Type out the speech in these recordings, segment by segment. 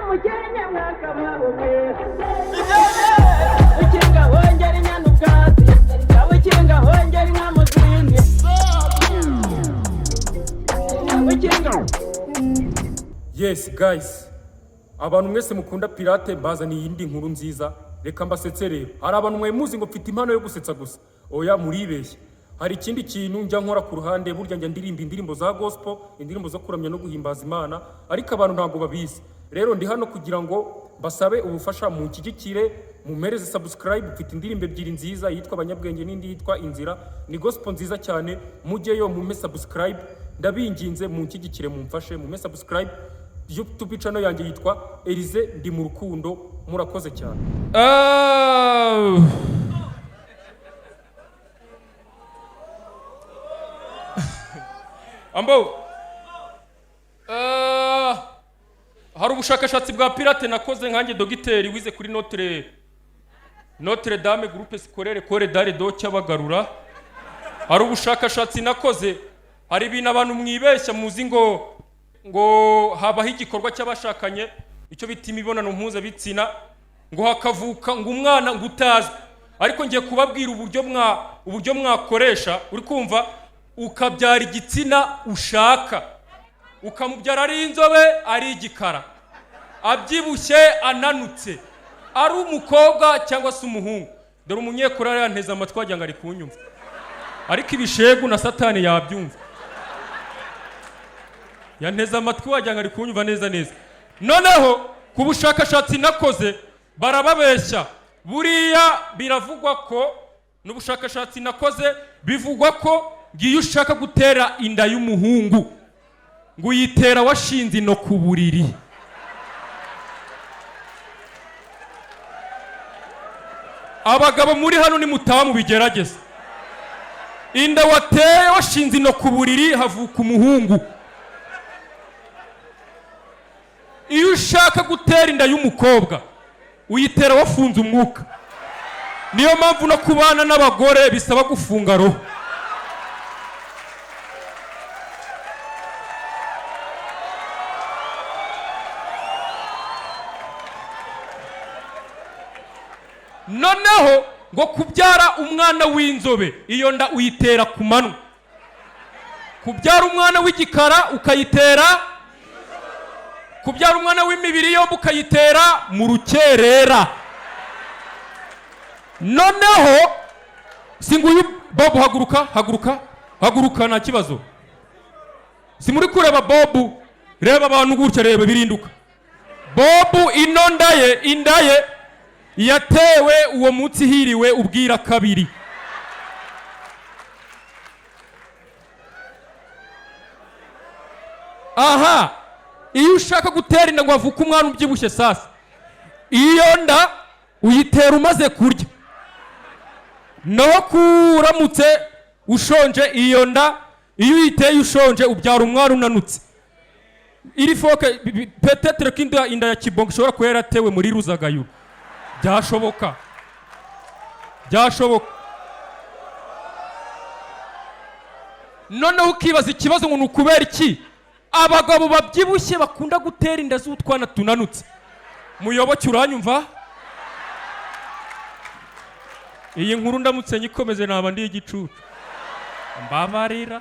Umukenke mwakabaho mwe. Ukinga hongera inyana ubwatsi, ukinga hongera inka mu zindi, ukinga. Yes guys, abantu mwese mukunda Pirate, mbazaniye iyindi nkuru nziza. Reka mbasetse rero. Hari abantu mwe muzi ngo mfite impano yo gusetsa gusa. Oya, muribeshya. Hari ikindi kintu njya nkora ku ruhande. Burya njya ndirimba indirimbo za gospel, indirimbo zo kuramya no guhimbaza Imana, ariko abantu ntabwo babizi. Rero ndi hano kugira ngo mbasabe ubufasha, munshyigikire, mumpereze subscribe. Mfite indirimbo ebyiri nziza, yitwa Abanyabwenge n'indi yitwa Inzira. Ni gospel nziza cyane. Mujyeyo mumpe subscribe, ndabinginze, munshyigikire, mumfashe, mumpe subscribe. YouTube channel yanjye yitwa Elize Ndi mu Rukundo. Murakoze cyane. Ambo hari ubushakashatsi bwa Pirate nakoze nkanjye dogiteri wize kuri Notre Dame Groupe Scolaire Cole Dare do Cyabagarura. Hari ubushakashatsi nakoze. Hari ibintu abantu mwibeshya muzi ngo habaho igikorwa cy'abashakanye, icyo bita imibonano mpuzabitsina, ngo hakavuka ngo umwana ngo utazwi. Ariko ngiye kubabwira uburyo mwakoresha, uri kumva, ukabyara igitsina ushaka, ukamubyara ari inzobe, ari igikara, abyibushye, ananutse, ari umukobwa cyangwa se umuhungu. Dore umunyekorari yanteze amatwi, wagira ngo ari kunyumva, ariko ibishegu na Satani yabyumva. Yanteze amatwi, wagira ngo ari kunyumva neza neza. Noneho ku bushakashatsi nakoze, barababeshya. Buriya biravugwa ko, n'ubushakashatsi nakoze, bivugwa ko ngo iyo ushaka gutera inda y'umuhungu, ngo uyitera washinze ino ku buriri. Abagabo muri hano, nimutaha mubigerageze. Inda wateye washinze ino ku buriri, havuka umuhungu. Iyo ushaka gutera inda y'umukobwa, uyitera wafunze umwuka. Niyo mpamvu no kubana n'abagore bisaba gufunga roho. Noneho ngo kubyara umwana w'inzobe, iyo nda uyitera ku manywa. Kubyara umwana w'igikara ukayitera, kubyara umwana w'imibiri yombi ukayitera mu rukerera. Noneho si nguyu Bob? Haguruka, haguruka, haguruka, nta kibazo. Si muri kureba Bob? Reba abantu gutya, reba birinduka. Bob ino nda ye, inda ye yatewe uwo munsi hiriwe ubwira kabiri. Aha, iyo ushaka gutera inda ngo havuke umwana ubyibushye, sasa iyo nda uyitera umaze kurya. Naho kuramutse ushonje, iyo nda iyo uyiteye ushonje, ubyara umwana unanutse. Iri foke peut-être ko inda ya Kibongo ishobora kuba yaratewe muri Ruzagayura. Byashoboka, byashoboka. Noneho ukibaza ikibazo ngo ni ukubera iki abagabo babyibushye bakunda gutera inda z'utwana tunanutse? Muyoboke, uranyumva? Iyi nkuru ndamutse nyikomeze naba ndi igicucu, mbabarira.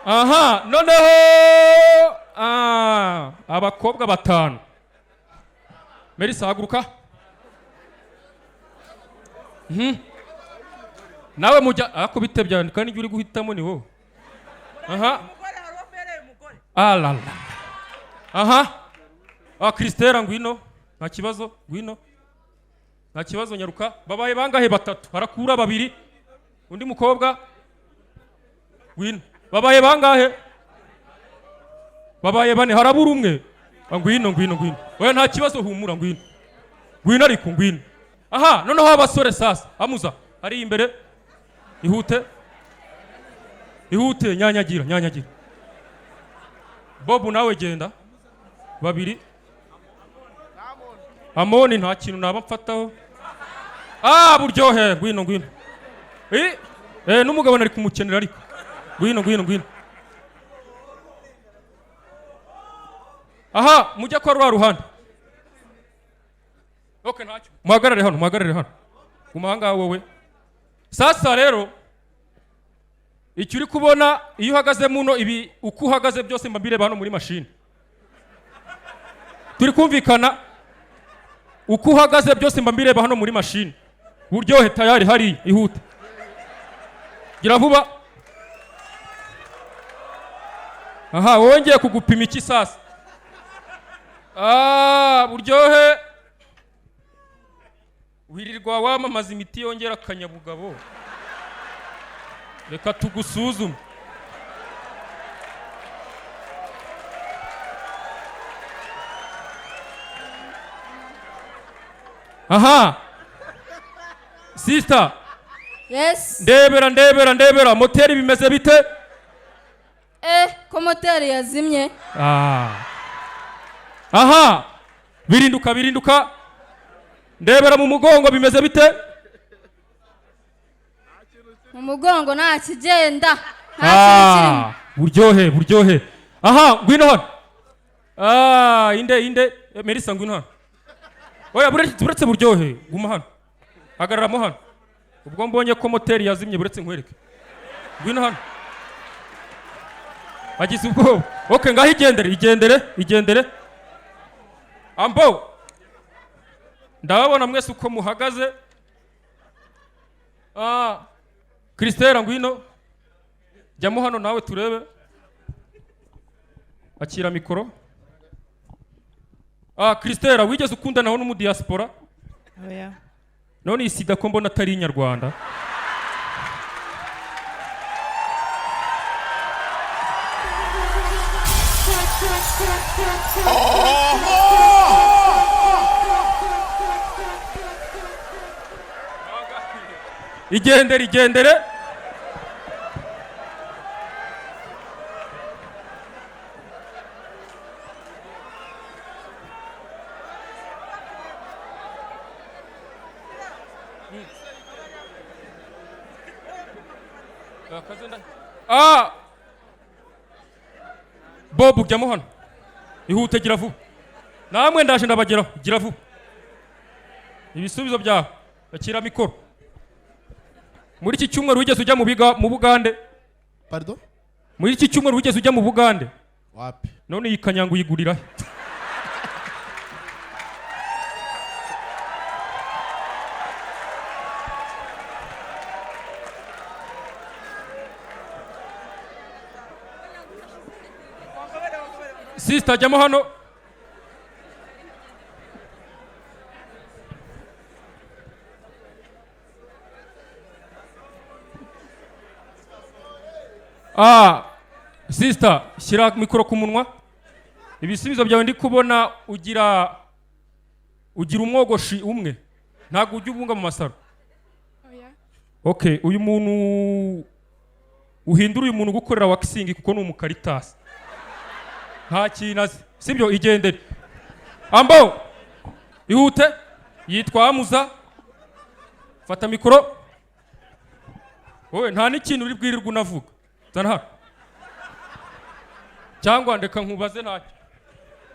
Aha noneho abakobwa batanu. Melissa, haguruka. Nawe mujya ako bite byandika n'ibyo uri guhitamo ni wowe. Aha, alala, aha, Christella, ngwino, nta kibazo, ngwino, nta kibazo, nyaruka. Babaye bangahe? Batatu. Harakura babiri. Undi mukobwa, ngwino. Babaye bangahe? Babaye bane, harabura umwe. Ngwino, ngwino, ngwino. Oya, nta kibazo, humura, ngwino, ngwino, ariko ngwino. Aha noneho abasore sasa. Amuza ari imbere, ihute, ihute, nyanyagira, nyanyagira. Bob, nawe genda. Babiri. Amoni, nta kintu naba mfataho. Buryohe, ngwino, ngwino. N'umugabo nari kumukenera, ariko ngwino, ngwino, ngwino. Aha, mujya kwa rwa ruhande. Okay, ntacyo, muhagarare hano, muhagarare hano. Guma aha ngaha wowe. Sasa rero, icyo uri kubona, iyo uhagaze muno, ibi uko uhagaze byose mba mbireba hano muri mashini. Turi kumvikana? Uko uhagaze byose mba mbireba hano muri mashini. Buryohe, tayari hariya, ihute, gira vuba. Aha, wowe ngiye kugupima iki sasa? Ah, Buryohe, wirirwa wamamaza imiti yongera akanyabugabo, reka tugusuzume. Aha, sister. Yes. Ndebera, ndebera, ndebera, moteri bimeze bite? Eh, ko moteri yazimye. Ah. Aha, birinduka, birinduka, ndebera mu mugongo bimeze bite? Mu mugongo nta kigenda, nta kintu kirimo. Ah, Buryohe, Buryohe, aha, ngwino hano. Ah, inde, inde? Melissa, ngwino hano. Oya, buretse, buretse, Buryohe, guma hano, hagararamo hano. Ubwo mbonye ko moteri yazimye, buretse nkwereke. Ngwino hano. Agize ubwoba. Okay, ngaho igendere, igendere, igendere. Ambo, ndababona mwese uko muhagaze. Ah, Christelle, ngwino, jyamo hano nawe turebe. Akira mikoro. Ah, Christelle, wigeze ukundanaho n'umudiaspora? Oya. None iyi sida ko mbona atari inyarwanda? Igendere, igendere. Ah, Bob, jyamo hano, ihute, gira vuba. Namwe ndaje ndabageraho, gira vuba. Ibisubizo byawe. Akira mikoro. Muri iki cyumweru wigeze ujya mu biga mu Bugande? Pardon? Muri iki cyumweru wigeze ujya mu Bugande? Wapi. None iyi kanyanga uyigurira he? Sister, jyamo hano. Ah, sister, shyira mikoro ku munwa. Ibisubizo byawe, ndi kubona ugira umwogoshi umwe, ntabwo ujya ubunga mu masaro. Oya. Okay, uyu muntu uhindura, uyu muntu gukorera waxing, kuko ni umukaritasi, nta kintu azi, sibyo? Igendere. Ambo, ihute. Yitwa Amuza. Fata mikoro wowe, nta n'ikintu uri bwirirwe unavuga. Zana hano, cyangwa ndeka nkubaze, ntacyo.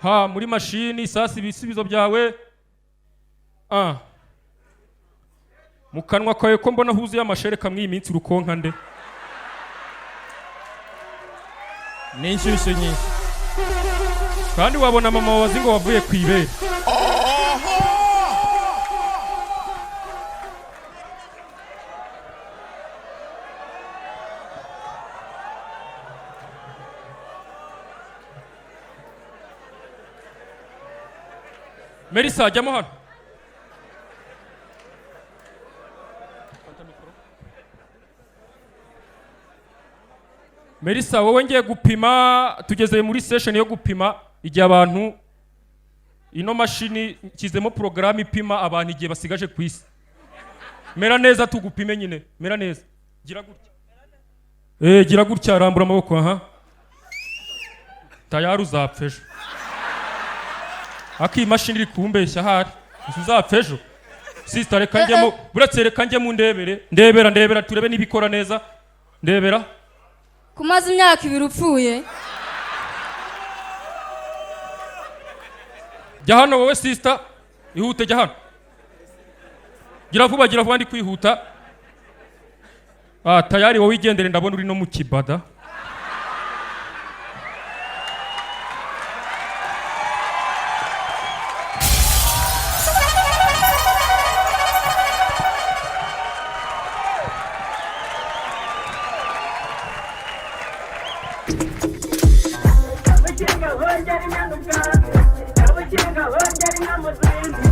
Ha, muri mashini sasa, ibisubizo byawe. Ah, mu kanwa kawe ko mbona huzuye amashereka mw'iyi minsi, urukonka nde? Ni inshyushyu nyinshi. Kandi wabona mama wazi ngo wavuye ku ibere. Melissa, jyamo hano. Fata mikoro. Melissa, wowe ngiye gupima, tugeze muri session yo gupima igihe abantu. Ino mashini nshyizemo porogaramu ipima abantu igihe basigaje ku isi. Mera neza tugupime nyine, mera neza, gira gutya, gira gutya, rambura amaboko. Aha, tayari, uzapfa ejo. Ako iyi mashini iri kumbeshya ahari, uzapfa ejo. Sister, reka njyemo, buretse, reka njyemo ndebere, ndebera, ndebera, turebe niba ikora neza. Ndebera. Kumaze imyaka 2 upfuye. Jya hano wowe sister, ihute, jya hano, gira vuba, gira vuba, ndi kwihuta. Ah, tayari wowe igendere, ndabona uri no mu kibada. Ubukinga hongera inyana ubwatsi, ubukinga hongera inka mu zindi.